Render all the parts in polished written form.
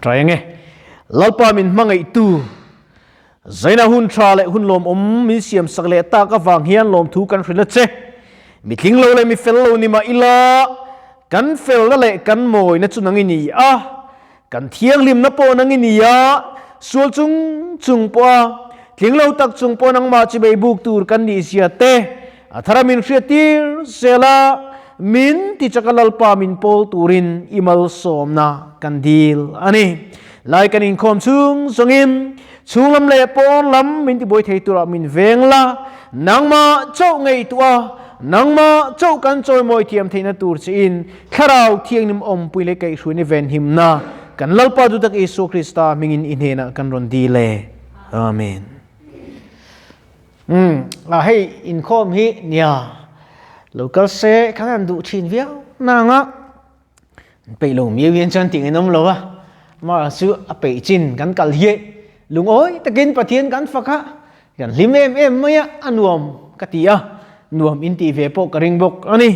Trai ange. Lalpa min hmangaihtu, Zaina hun tha leh hun lawmawm min siam sak leh tak avang hian lawmthu kan hrilh a che. Mi tling lo leh mi fel lo ni mah ila, kan felna leh kan mawina chu nang i ni a, kan thianghlimna pawh nang i ni a, sual chung chung pawha tling lo tak chung pawh nangmah chibei buk tur kan nih zia te a thara min hriattir zel a, min tichaka Lalpa min pawl turin i malsawmna kan dil a ni. Lai kan inkhawm chung zawngin chhung lam leh pawn lam min tibuai thei turah min veng la, nangmah chauh ngaihtuah a, nangmah chauh kan chawimawi thiam theihna tur chiin Thlarau Thianghlim awmpui leh kaihhruaina venhimna kan Lalpa duhtak Isua Krista hmingin i hnenah kan rawn dil e. Amen. Umm a hei inkhawm hi nia lo kal se khan an duh thin viau nang a an peih lo miau hian chuan tih an awm lo a mah chu a peih chin kan kal hi lungawi takin Pathian kan fak a kan hlim em em mai a a nuam ka ti a nuam in tih ve pawh ka ring bawk a ni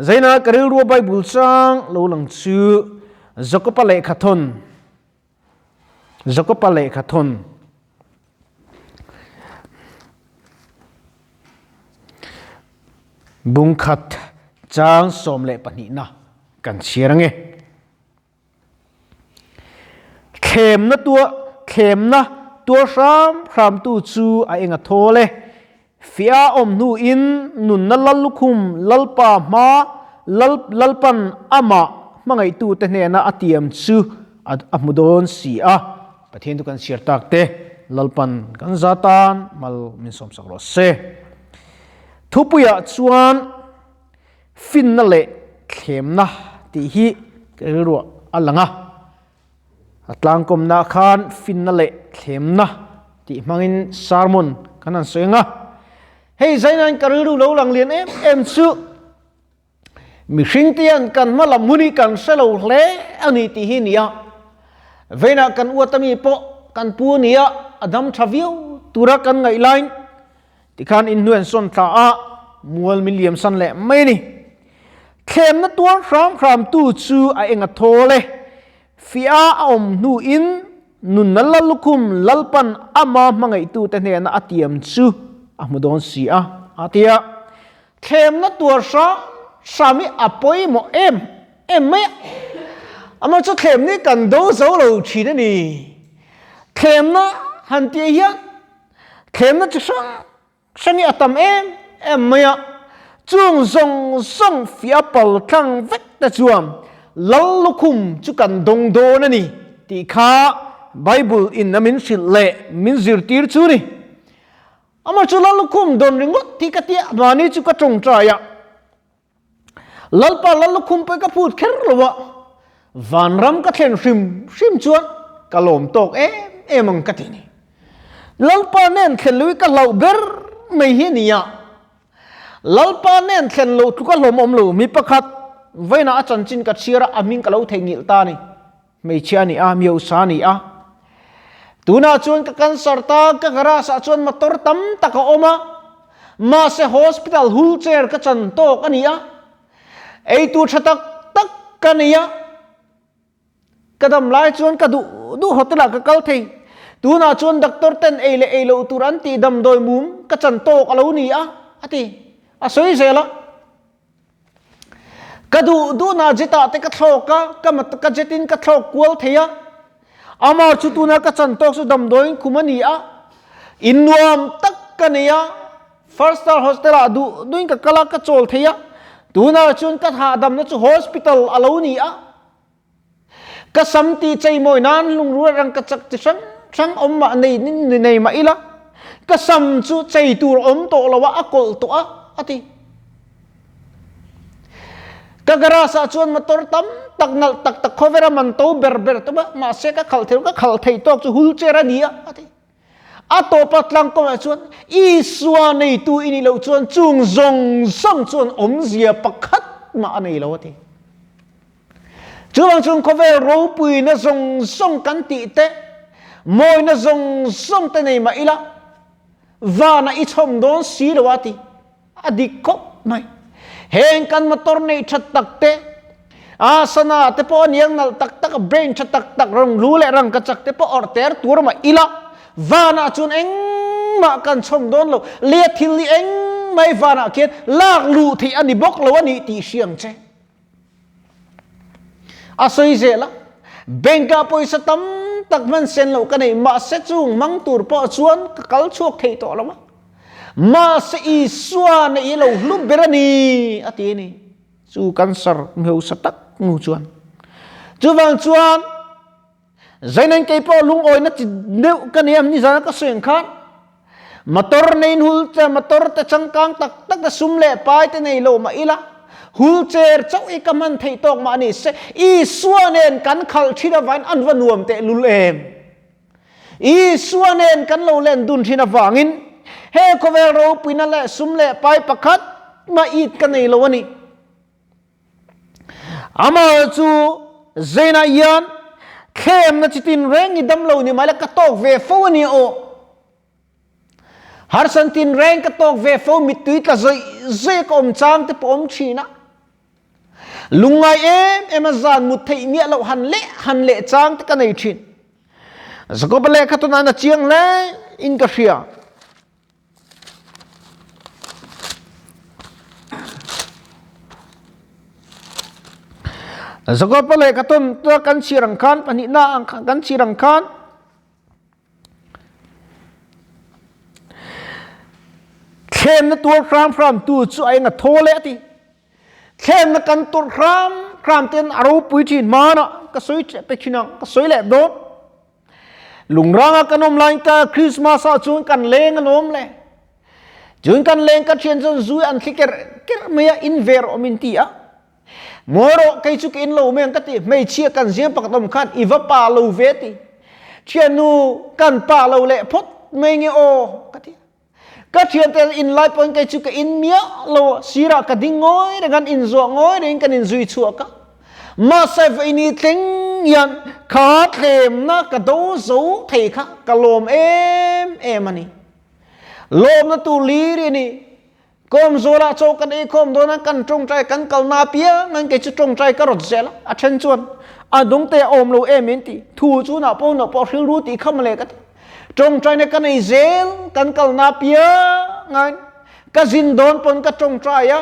Zaina ka rilrua Bible chang lo lang chu Jakopa lehkha thawn Jakopa lehkha thawn. Bungkhat chang 12na kan chhiar ange. Thlemna tua thlemna tuar hram hram tu chu a enga thawl e. Fia awm hnu in nunna lal lukhum Lalpa hma Lal Lalpan amah hmangaihtu te hnena a tiam chu a hmu dawn si a. Pathian chu kan chhiar tak te Lalpan kan za tan mal min sawmsak rawh se. Thupuiah chuan finna leh thlemna tih hi ka rilruah a lang a. A tlangkawmna khan finna leh thlemna tih hmangin sermon kan han sawi ang a. Hei zainain ka rilru lo lang lian em em chu mihring te hian kan hma lam hun hi kan hre lo hle a ni tih hi a ni a. Veinah kan uat ami pawh kan pu a ni a, a dam tha viau tura kan ngaih laiin Tikhan inhnuai an sawn thla a, mual min liam san leh mai a ni. Thlemna tuar hram hram tu chu a eng a thawl e. Fiah a awm hnuin nunna Lallukhum Lalpan ama hmangaihtute hnena a tiam chu a hmu dawn si a, a ti a. Thlemna tuar hram hram hi a pawimawh em em mai a. Amah chu thlemna hi kan do zo lo thin a ni. Thlemna han tih hian Thlemna chi hrang hrang hi a tam em em mai a, chung zawng zawng fiah pal tlang vek te chuan Lal lukhum chu kan dawng dawn a ni tih kha Bible in a min hrilh leh min zirtir chu ni. Amah chu Lal lukhum dawn ringawt tih ka tia mahni chu ka tawngtai a. Lalpa lal lukhum pawh ka phut kher lo a, vanram ka thlen hrim hrim chuan ka lawm tawk em em ang ka ti ni. Lalpa nen thlen lo hi ka hlauh ber mai hi a ni a, Lalpa nen thlen loh tluka hlawm awm lo mi pakhat vawiinah a chanchin ka chhiar a, a hming ka lo theihnghilh ta a ni. Hmeichhia a ni a, miosa a ni a. Tunah chuan ka cancer ta, ka garage ah chuan motor tam tak a awm a, mahse hospital wheelchair ka chan tawk a ni a, eitur tha tak tak ka nei a, ka dam lai chuan ka duh duh hotel ah ka kal thei. Tunah chuan doctor ten ei leh ei loh tur an tih damdawi mum ka chan tawk a lo ni a, a ti. A sawi zel a. Ka duh duhna jet-ah te ka thlawk a, ka ka jet-in ka thlawk kual thei a. Amar chu tuna ka chan tawk chu damdawiin khum a ni a, in nuam tak ka nei a, First Star Hostel-ah duh duhin ka kal a, ka chawl thei a. Tunah chuan ka hahdamna chu hospital a lo ni a. Ka sam ti cheimawi nan lungrua rang ka chak chi hrang hrang awm mah nei nei mah ila, ka sam chu chei tur awm tawh lo a, a kawlh tawh a, a ti. Ka garage ah chuan motor tam tak nalh tak tak khawvera man to ber ber tawp a, mahse ka khalh thei lo, ka khalh thei tawk chu wheelchair a ni a, a ti. A tawpa tlangkawngah chuan Isua neitu i nih loh chuan chung zawng zawng chuan awmzia pakhat mah a nei lo a ti. Chuvang chuan khawvel ropuina zawng zawng kan tih te, mawina zawng zawng te nei mah ila, vanah i chhawm dawn si lo a ti. A dik khawp mai. Heng kan motor neih that tak te, A sana te pawh aniang nalh tak tak a brain tha tak tak rang lu leh rang ka chak te pawh awrh ter tur mah ila vanah chuan engmah kan chhawm dawn lo leh thil hi engmai vanah khian lak luh theih a ni bawk lo a nih tih hria ang che. A sawi zel a, bank ah pawisa tam tak hman sen loh ka nei mahse chung hmang tur pawh chuan ka kal chhuak thei tawh lo a, mahse Isua neih hi lo hlu ber a ni a ti a ni. Chu cancer hmeusa tak nu chuan chuvang chuan Zainen kei pawh lungawina chi deuh ka nia nizana ka sawi ang khan motor neiin hul che motor te changkang tak tak te sum leh pai te nei lo mah ila hul cher chauh hi ka hman theih tawk mah ni se Isua nen kan khalh thin avangin an va nuam teh lul em. Isua nen kan lo len dun thin avangin he khawvel ropuina leh sum leh pai pakhat mah it ka nei lo a ni. Amah chu Zainah hian thlemna chi tin reng i dam lo ni mai la ka tawk ve fo a nia aw. Harsan tin reng ka tawk ve fo mittui tla zawih zawih ka awm chang te pawh awm thin a. Lungngai em em a zan mut theih miah loh han leh han leh chang te ka nei thin. Jakoba lehkha tunah a chiang hle in ka hria. Jakoba lehkha tun kan chhiar ang khan pahnihna kan chhiar ang khan Thlemna tuar hram hram tu chu a eng a thaw leh a ti. Thlemna kan tur hram hram ten a ropui thin hmanah ka sawi pe thin ang ka sawi leh dawn. Lungranga kan awm lain ka Christmas ah chuan kan leng an awm le. Chuan kan leng ka thian chuan zui an thli ker ker mai a in ver awm in ti a. Mawi rawh kei chu ka in lo mai ang ka ti hmeichhia kan zing pakhat awm khan i va pa lo ve ti. Thiannu kan pa lo leh phawt mai nge aw ka ti. Ka thiante an in lai pawhin kei chu ka in miah lo a, sirah ka ding ngawi reng an inzuah ngawi rengin kan inzui chhuak a. Mahse vaini thleng hian kha thlemna ka do zo thei kha ka lawm em em a ni. Lawmna tur lir i ni. Kawm zawlah chaw kan ei khawm dawn a, kan tawngtai kan kalna apiang an kei chu tawngtai ka rawt zel a, a then chuan a dungte a awm lo em in ti, thu chu nah pawh nah pawh hrilru tih kha mawle ka ti. Tawngtaina ka nei zel kan kalna apiang an ka zin dawn pawn ka tawngtai a,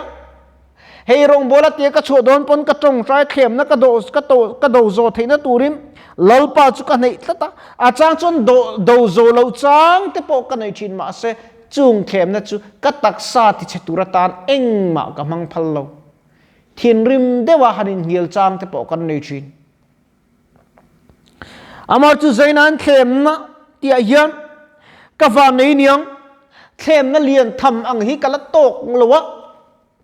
hei rawngbawla tia ka chhuah dawn pawn ka tawngtai thlemna ka do ka to ka do zawh theihna turin Lalpa chu ka hneih tlat a, a chang chuan do do zawh loh chang te pawh ka nei thin mahse Chung thlemna chu ka taksa tichhe tur atan engmah ka hmang phal lo. Thinrim deuha han inhnial chang te pawh kan nei thin. Amah chu Zaina'n thlemna tihah hian ka van nei niang, thlemna lian tham ang hi ka la tawk lo a,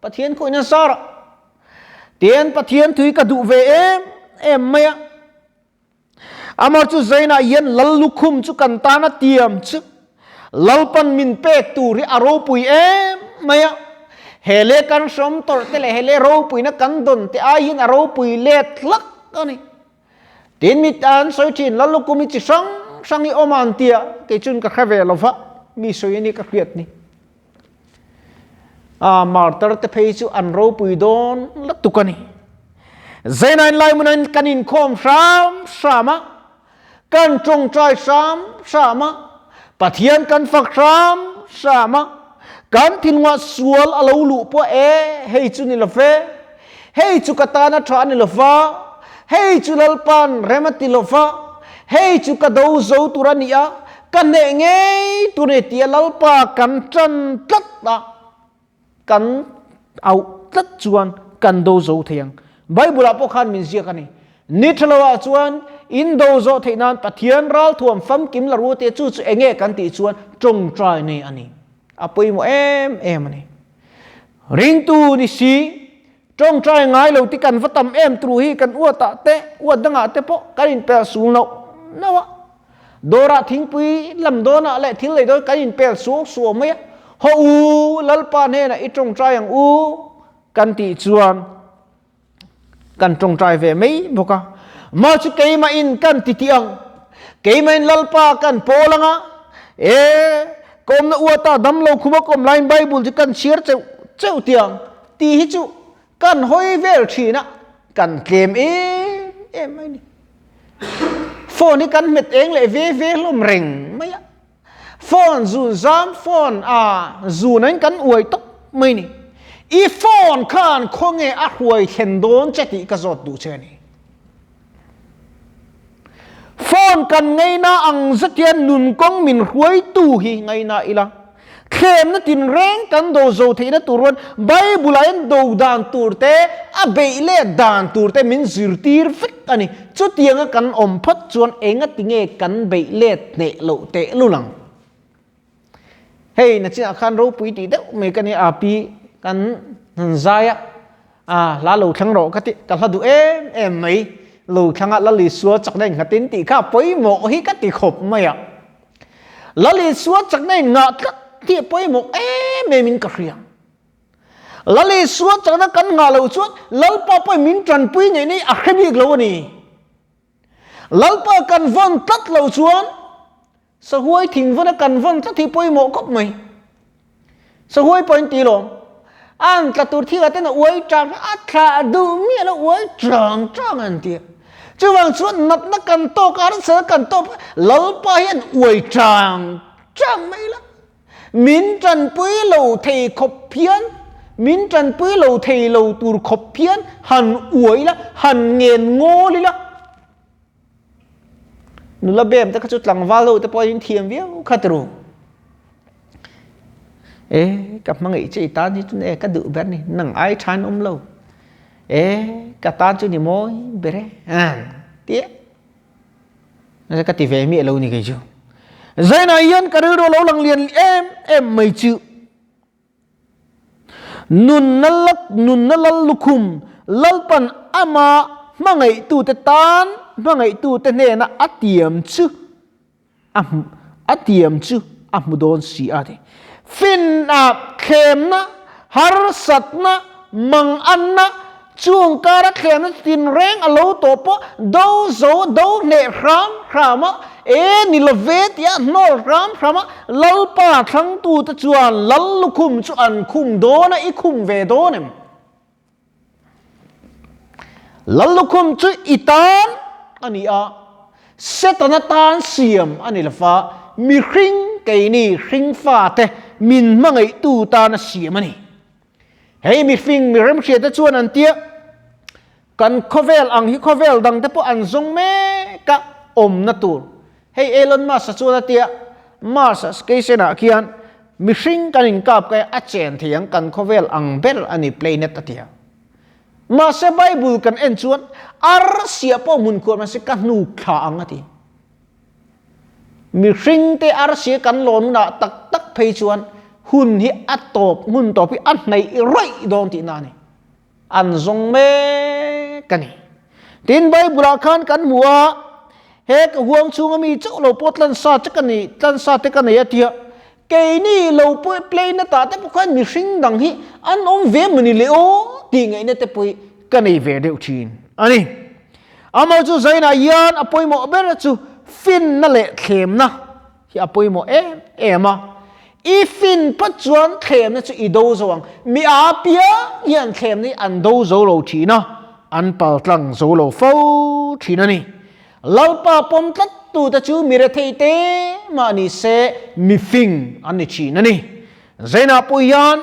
Pathian khawihin a zar a. Tin, Pathian thui ka duh ve em em mai a. Amah chu Zainah hian Lal lukhum chu kan tan a tiam chu Lalpan min pek tur hi a ropui em mai a. He le kan hrawm tawrh te leh he le ropuina kan dawn te ai hian a ropui let hlak a ni. Tin mi an sawi thin Lal lukhum hi chi hrang hrang hi awm a an tia kei chuan ka hre ve lo va, mi sawi a ni ka hriat ni. A martar te phei chu an ropui dawn lutuk a ni. Zainain Laimunain kan inkhawm hram hram a, kan tawngtai hram hram a, Pathian kan fak hram hram a, kan thinlungah sual a lo luh pawh e, hei chu ni lo ve, hei chu ka tana tha a ni lo va, hei chu Lalpa'n rem a ti lo va, hei chu ka do zo tur a ni a, ka hneh ngei tur a ni tia Lalpa kan tan tlat a. Kan auh tlat chuan kan do zo thei ang. Bible ah pawh khan min ziak a ni. Ni tha lo ah chuan in do zawh theih nan Pathian ralthuam famkim la ru te chu chu enge kan tih chuan tawngtai nei a ni. A pawimawh em em a ni. Ringtu ni si tawngtai ngai lo ti kan va tam em tru hi kan uat ah te uat dang ah te pawh kan in pel sul noh noh a. Dawrah thingpui lam dawnah leh thil lei dawn kan inpel suau suau mai a, Haw u, Lalpa hnenah i tawngtai ang u kan tih chuan kan tawngtai ve mai bawk a. Mah chu keimahin kan ti tih ang, keimahin Lalpa kan pawl ang a, e, kawmna uata damlo khuma kawm laiin Bible chu kan chhiar cheuh cheuh tih ang tih hi chu kan hawi vel thin a. Kan tlem em em mai ni. Phone hi kan hmet eng leh ve ve hlawm reng mai a. Phone zun zam phone a zun in kan uai tawp mai ni. I phone khan khawnge a hruai thlen dawn che tih ka zawt duh che a ni. Phone kan ngaina ang zet hian nun kawng min hruaitu hi ngaina ila. Thlemna tinreng kan do zo theihna tur ruan Bible-ah hian do dan tur te, a beih let dan tur te min zirtir vek a ni. Chutianga kan awm phawt chuan engatinge kan beih let hneh loh tehlul ang? Hei nachinah khan ropui tih deuh mai ka nia a pi kan han zai a, a hla lo thlang rawh ka ti ka hla duh em em mai lo thlanga Lal Isua chakna innghatin tih kha pawimawh hi ka ti khawp mai a. Lal Isua chakna inngah tlat hi a pawimawh em em in ka hria. Lal Isua chakna kan nghah loh chuan Lalpa pawhin min tanpui ngei nei a hre bik lo a ni. Lalpa kan vawn tlat loh chuan Sahuai thing vana kan vawn tlat hi pawimawh khawp mai. Sahuai pawh in ti lawm. An tla tur thil ah ten a uai tang a thlah duh miah lo uai tang tang an ti a. Chuvang chuan natna kan tawk a harsatna kan tawk a Lalpa hian uai tang tang mai la. Min tanpui lo thei khawp hian min tanpui lo thei lo tur khawp hian han uai la han ngen ngawl ila. Nula bem te kha chu tlangval ho te pawh in thiam viau kha turu. E ka hmangaih che i tan hi chu e ka duh ber ni nang ai than awm lo. E ka tan chu ni mawi ber e. Tia. Nasa ka ti ve mi lo ni kei chu. Zaina hian ka rilru lo lang lian em em mai chu. Nunna nunna lal lukhum Lalpan ama hmangaihtute tan hmangaihtute hnena a tiam chu a a tiam chu a hmu dawn si a ti. Finna, thlemna, harsatna, manganna, Chung kara thlemna tinreng a lo tawh pawh do zo do hneh hram hram a, e ni lo ve tia hnawl hram hram a, Lalpa thlangtute chuan Lal lukhum chu an khum dawn a, i khum ve dawn em? Lal lukhum chu i tan a ni a, Setana tan siam a ni lo va, mihring keini hringfate min hmangaihtu tana siam a ni. Hei mifing mi remhriate chuan an tia, kan khawvel ang hi khawvel dangte pawh an zawng mek a, awmna tur. Hei Elon Musk-a chuan a tia, Mars-a station-ah khian mihring kan inkap kai a chen thei ang kan khawvel ang ber a ni planet a tia. Mahse Bible kan en chuan arsia pawh hmun khuar mahse ka hnuk thla ang a ti. Mihringte arsia kan lawn hunah tak tak phei chuan hun hi a tawp, hun tawp hi a hnaih rawih dawn tihna a ni. An zawng mek a ni. Tin, Bible-ah khan kan hmu a, he ka huang chhunga mi chauh lo pawh tlansa che ka nei, tlansa te ka nei a tia, keini lo pawh play na tah te pawh khan mihring dang hi an awm ve mawni le aw tih ngaihna te pawh hi ka nei ve deuh thin a ni. Amah chu Zainah hian a pawimawh ber chu finna leh thlemna hi a pawimawh em em a. I fin phawt chuan thlemna chu i do zo ang. Mi a piang hian thlemna hi an do zo lo thin a, an paltlang zo lo fo thin a ni. Lalpa pawm tlat tute chu mi rethei te mah ni se mi fing an ni thin a ni. Zainah pawh hian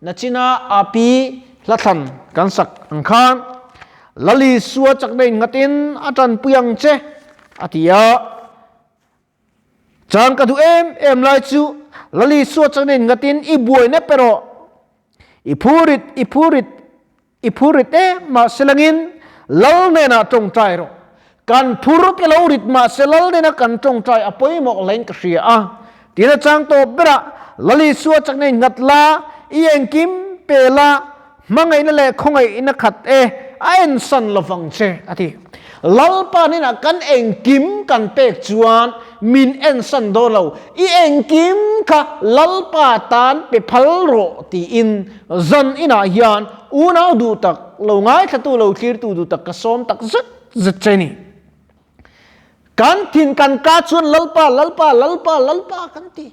Nachina a pi hlathlan kan sak ang khan Lali Sua chakna innghatin a tanpui ang che a ti a. Chang ka duh em em lai chu Lali Sua chakna innghatin i buaina pe rawh, i phurit, i phurit, i phurit em mahse langin Lal hnenah tawngtai rawh. Kan phur pe lo rit mahse Lal hnena kan tawngtai a pawimawh hlain ka hria a. Tina chang tawp berah Lal Isua chakna innghat la, i engkim pe la, hmangaihna leh khawngaihna khat e, a ensan lovang che, a ti. Lalpa hnenah kan engkim kan pek chuan min ensan dawn lo, i engkim kha Lalpa tan pe phal rawh tiin zan inah hian unau duh tak lo ngaithlatu lo thlirtu duh tak ka sawm tak zet zet che ni. Kan thin kan ka chuan Lalpa, Lalpa, Lalpa, Lalpa kan ti.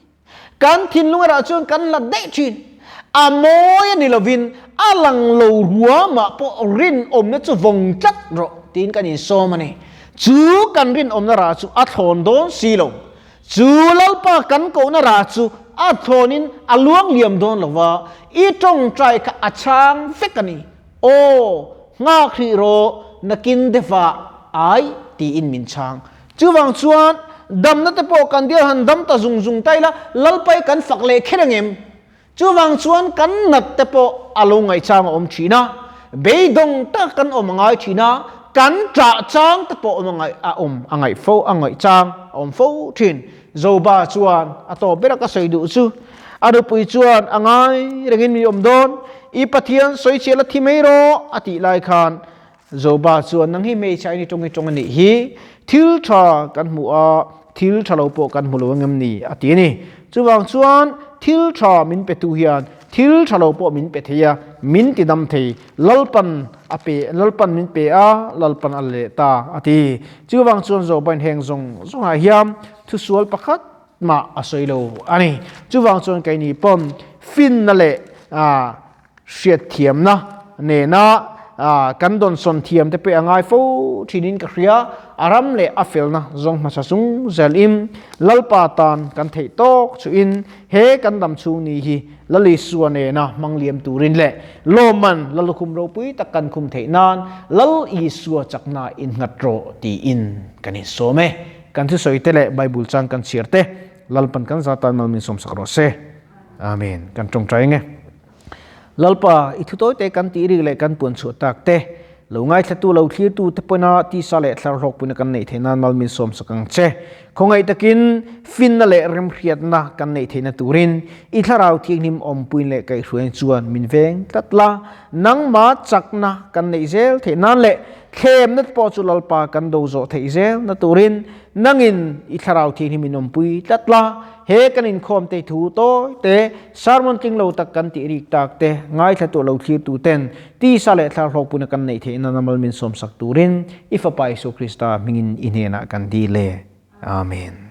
Kan thinlung erawh chuan kan la daih thin. A mawi a ni lovin a lang lo ruamah pawh rinawmna chu vawng tlat rawh tiin kan insawm a ni. Chu kan rinawmna rah chu a thlawn dawn si lo. Chu Lalpa kan kohna rah chu a thlawnin a luang liam dawn lo va, i tawngtai kha a chhang vek a ni. Aw, nghak hrih rawh, nakin deuhah ai tiin min chhang. Chuvang chuan damna te pawh kan bial han dam ta zung zung ta ila, Lalpai kan fak leh kher angem? Chuvang chuan kan nat te pawh a lo ngaihchang a awm thin a, beidawng tak kan awm a ngai thin a, kan ṭah chang te pawh awm a ngaih a awm a ngaih fo a ngaihchang a awm fo thin. Zoba chuan a tawp ber a ka sawi duh chu a nupui chuan a ngai rengin mi awm dawn, i Pathian sawichhiah la thi mai rawh a tih lai khan Zoba chuan nang hi hmeichhia in i tawng i tawng a nih hi, thil tha kan hmu a, thil tha lo pawh kan hmu lo angem ni a ti a ni. Chuvang chuan thil tha min pe tu hian thil tha lo pawh min pe thei a, min ti dam thei, Lalpan a pe, Lalpan min pe a, Lalpan a la leh ta a ti. Chuvang chuan Zoba in heng zawng zawngah hian thusual pakhat mah a sawi lo a ni. Chuvang chuan keini pawn finna leh Hriatthiamna nena kan dawnsawn thiam te pawh a ngai fo thinin ka hria. A ram leh a felna zawng hmasa chung zelin Lalpa tan kan theih tawk chuhin he kan dam chhung ni hi Lal Isua nena hmang liam turin leh lawmman Lallukhum ropui tak kan khum theih nan Lal Isua chakna innghat rawh tiin kan insawm e. Kan thusawi te leh Bible chang kan chhiar te Lalpan kan za tan mal min sawmsak rawh se. Amen. Kan tawngtai nge. Lalpa, i thu tawite kan tih rik leh kan puan chhuah tak te, lo ngaithlatu lo thlirtu te pawina tisa leh thlar hlawkpuina kan neih theih nan mal min sawm sak ang che. Khawngaih takin finna leh remhriatna kan neih theihna turin i thlarau thianghlim awmpuiin leh kaihhruain chuan min veng tlat la. Nangma chakna kan neih zel theih nan leh thlemna te pawh chu Lalpa kan do zawh theih zelna turin nangin i thlarau thianghlim in awmpui tlat la. He kan inkhawm te thu tawi te, sermon tling lo tak kan tih rik tak te, ngaithla tuah lo thlir tu ten tisa leh thlar hlawkpuina kan neih theih nan amal min sawmsak turin i Fapa Isua Krista hmingin i hnenah kan dil e. Amen.